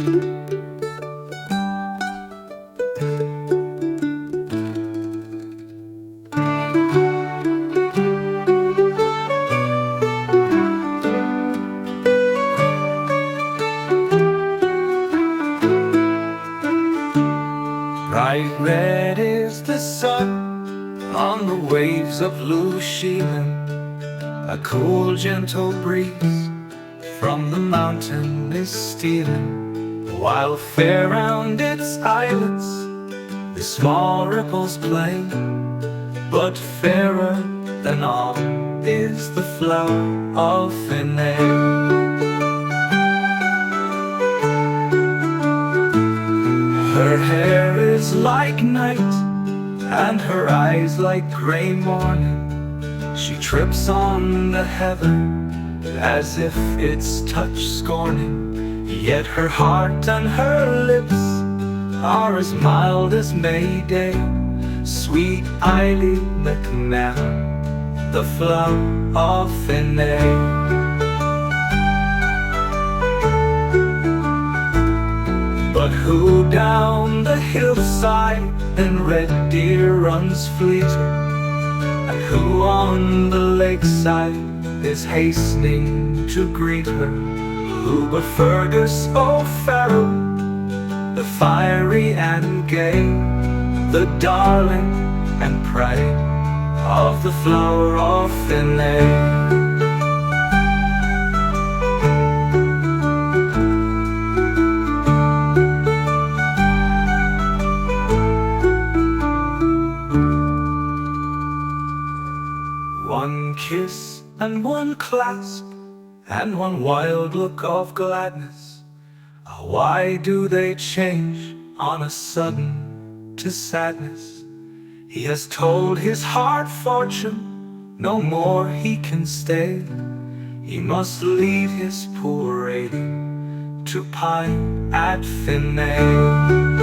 Bright red is the sun on the waves of Lough Sheelin. A cool gentle breeze from the mountain is stealing, while fair round its islets the small ripples play. But fairer than all is the flower of Finnea. Her hair is like night, and her eyes like grey morning. She trips on the heather as if its touch scorning. Yet her heart and her lips are as mild as May Day. Sweet Eily McMahon, the flower of Finnea. But who down the hillside in red deer runs fleeter, and who on the lakeside is hastening to greet her? Who but Fergus O'Farrell, the fiery and gay, the darling and pride of the flower of Finnea? One kiss and one clasp and one wild look of gladness, ah, why do they change on a sudden to sadness? He has told his hard fortune, no more he can stay. He must leave his poor Ailey to pine at Finnea.